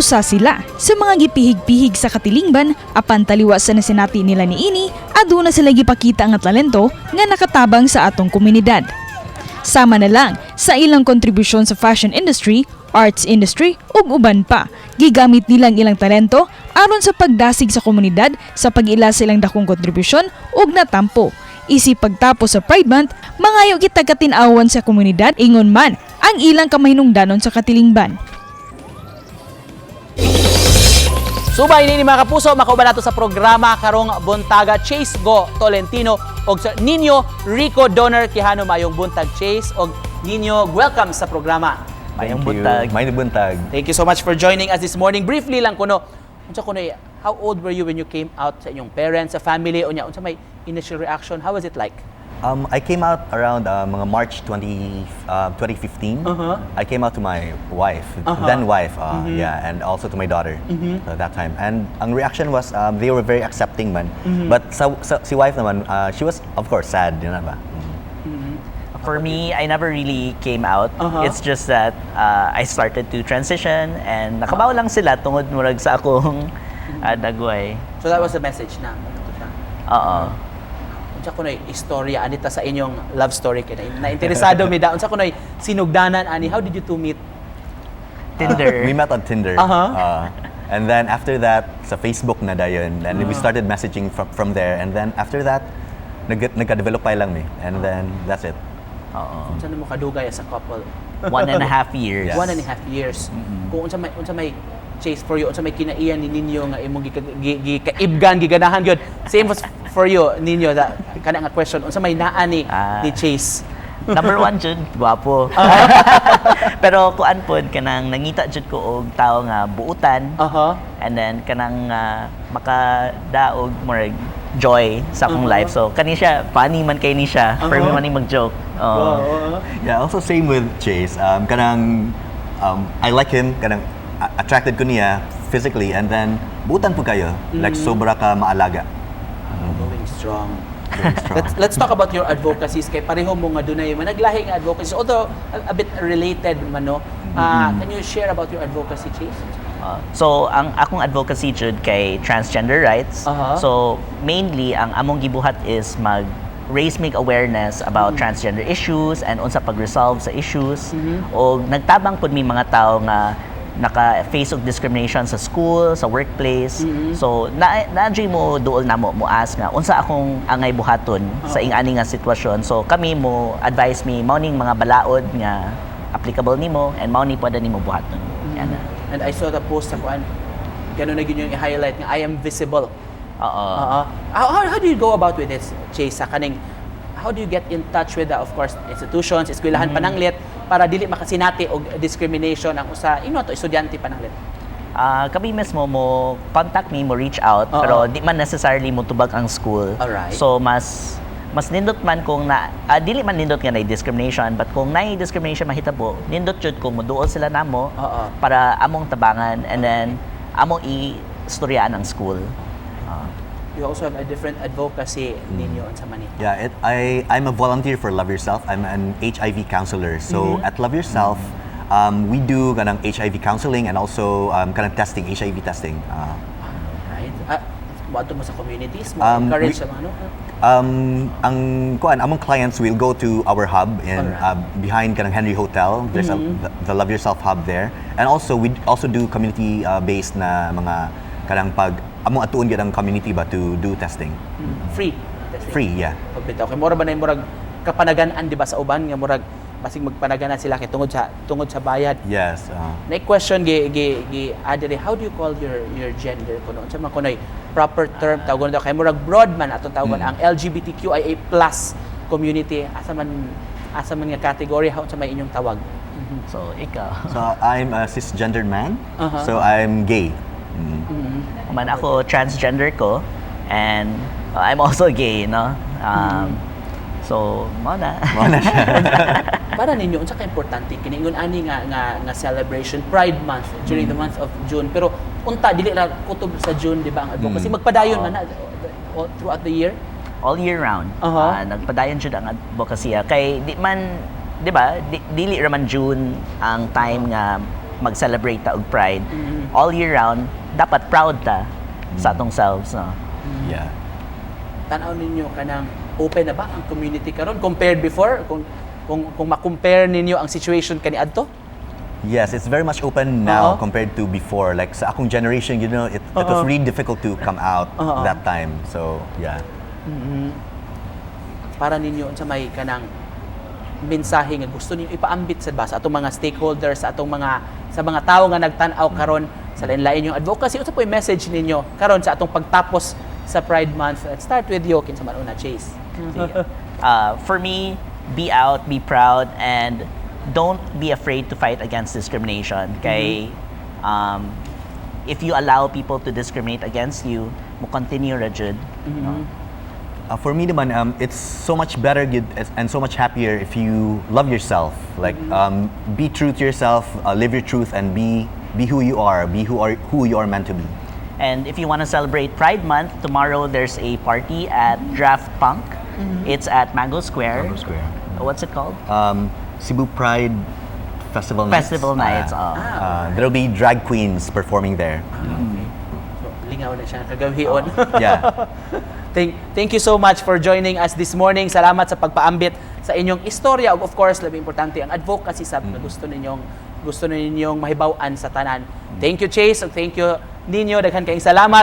Usa sila sa mga gipihig-pihig sa katilingban apan taliwa sa nasinati nila niini, aduna sila gipakita nga talento nga nakatabang sa atong komunidad. Sama na lang sa ilang kontribusyon sa fashion industry, arts industry ug uban pa. Gigamit nilang ilang talento aron sa pagdasig sa komunidad sa pag-ila sa ilang dakong kontribusyon ug natampo. Isip pagtapos sa Pride Month, mangayo kita katin-awan sa komunidad ingon man ang ilang kamahinungdanon sa katilingban. Subay ni mga kapuso, makauban nato sa programa karong buntaga Chase Go Tolentino og sa Ninyo Rico Donner Quijano. Mayong buntag, Chase og Ninyo, welcome sa programa. Mayong Thank you. buntag. Mayong buntag. Thank you so much for joining us this morning. Briefly lang kuno, unsa kuno eh, how old were you when you came out sa inyong parents, sa family, unya unsa may initial reaction? How was it like? I came out around mga March 20, 2015. I came out to my wife, then wife, yeah, and also to my daughter at that time. And ang reaction was they were very accepting man. But sa si wife naman, she was of course sad, yun na ba? For me, I never really came out. It's just that I started to transition and nakabaw lang sila tungod murag sa akong dagway. So that was the message na. Ito siya. Oo. Unsa kuno'y istorya anita sa inyong love story kay na interesado mi da unsa kuno'y sinugdanan ani? How did you two meet? Tinder. We met on Tinder. And then after that, sa Facebook na dayon. And we started messaging from there. And then after that, nagka-develop pa lang mi. And then that's it. Oo. Unsa namo kadugay as a couple? 1.5 years. Yes. 1.5 years. Kung unsa may Chase, for you, unsa may kinaiyan ni ninyo nga imong gikaibgan, giganahan gyud? Same was for you, Ninyo, that kana nga question, unsa may naa ni ni Chase? Number one jud, gwapo. Pero kuan pod, kanang nangita jud ko og tao nga buutan. And then kanang makadaog murag joy sa akong life. So kani siya, funny man kay ni siya. Permi man ni mag-joke. Oo. Yeah, also same with Chase. Kanang I like him, kanang attracted ko niya physically and then buutan pod kaayo. Like sobra ka maalaga. Going strong. Going strong. Let's talk about your advocacies kay pareho mo nga dunay managlahi nga advocacies, although a bit related man, no? Can you share about your advocacy, Chase? So ang akong advocacy jud kay transgender rights. So mainly ang among gibuhat is mag raise mig awareness about transgender issues and unsa pag-resolve sa issues. O nagtabang pud mi mga tao nga naka-face og discrimination sa school, sa workplace. So na na mo duol namo, mo ask nga unsa akong angay buhaton sa ing-ani nga sitwasyon. So kami mo advise mi mao ning mga balaod nga applicable nimo and mao ni pwede nimo buhaton. Yan na. And I saw the post sa kuan, ganun na yun yung i-highlight nga "I am visible." Oo. Oo. How do you go about with this, Chase, sa kaning how do you get in touch with the, of course, institutions, eskwelahan pananglit para dili makasinati og discrimination ang usa ino to estudyante pananglit? Ah, kami mismo mo contact me, mo reach out, pero di man necessarily mo tubag ang school. So mas mas nindot man kung na dili man nindot nga na discrimination, but kung na discrimination mahitabo, nindot jud kung moduol sila namo para among tabangan and then among i-istoryaan ang school. You also have a different advocacy ninyo sa Manila. Yeah, I'm a volunteer for Love Yourself. I'm an HIV counselor. So at Love Yourself, we do kanang HIV counseling and also kanang testing, HIV testing. Right? Moadto mo sa communities, mo encourage sa mga ano? Ang kuan, among clients will go to our hub in behind kanang Henry Hotel. There's the Love Yourself hub there. And also we also do community based na mga kanang pag among atuon gyud ang community ba to do testing. Free testing. Free, yeah. Pagbitaw kay mura ba na yung murag kapanagan-an, di ba, sa uban nga murag basig magpanaganan sila kay tungod sa bayad. Yes. Next question gi gi gi adere, how do you call your gender kuno? Unsa man kunoy proper term tawagon daw kay murag broad man atong tawagon ang LGBTQIA+ community? Asa man nga category, how unsa may inyong tawag? So ikaw? So I'm a cisgendered man. So I'm gay. Man ako, transgender ko and I'm also gay, no? So mao na. Mao na siya. Para ninyo, unsa ka importante kini ingon ani nga celebration, Pride Month, during the month of June? Pero unta dili ra kutob sa June, di ba, ang advocacy? Magpadayon man na throughout the year? All year round. Nagpadayon jud ang advocacy kay di man, di ba, dili ra man June ang time nga mag-celebrate ta og Pride. All year round, dapat proud ta sa atong selves, no? Yeah. Tan-aw ninyo, kanang open na ba ang community karon compared before, kung ma-compare ninyo ang situation kaniadto? Yes, it's very much open now Oo. Compared to before. Like sa akong generation, it was Oo. Really difficult to come out Oo. That time. So, yeah. Para ninyo, unsa may kanang mensahe nga gusto ninyo ipaambit sa ba sa atong mga stakeholders, sa mga tawo nga nagtan-aw karon sa lain-lain yung advocacy? Unsa po'y message ninyo karon sa atong pagtapos sa Pride Month? Let's start with you. Kinsa man una? Chase. Sige. For me, be out, be proud, and don't be afraid to fight against discrimination. Kay, if you allow people to discriminate against you, mo continue ra jud. No? For me naman, it's so much better gyud and so much happier if you love yourself. Like, be true to yourself, live your truth, and be who you are. Be who you are meant to be. And if you want to celebrate Pride Month, tomorrow there's a party at Draft Punk. It's at Mango Square. Mango Square. What's it called? Cebu Pride Festival Nights. Festival Nights. Oh. There'll be drag queens performing there. So, lingaw na siya kagabhion. Yeah. Thank you so much for joining us this morning. Salamat sa pagpaambit sa inyong istorya ug, of course, labi importante ang advocacy sa nga gusto ninyong mahibaw-an sa tanan. Thank you, Chase, ug thank you ninyo. Daghan kayong salamat.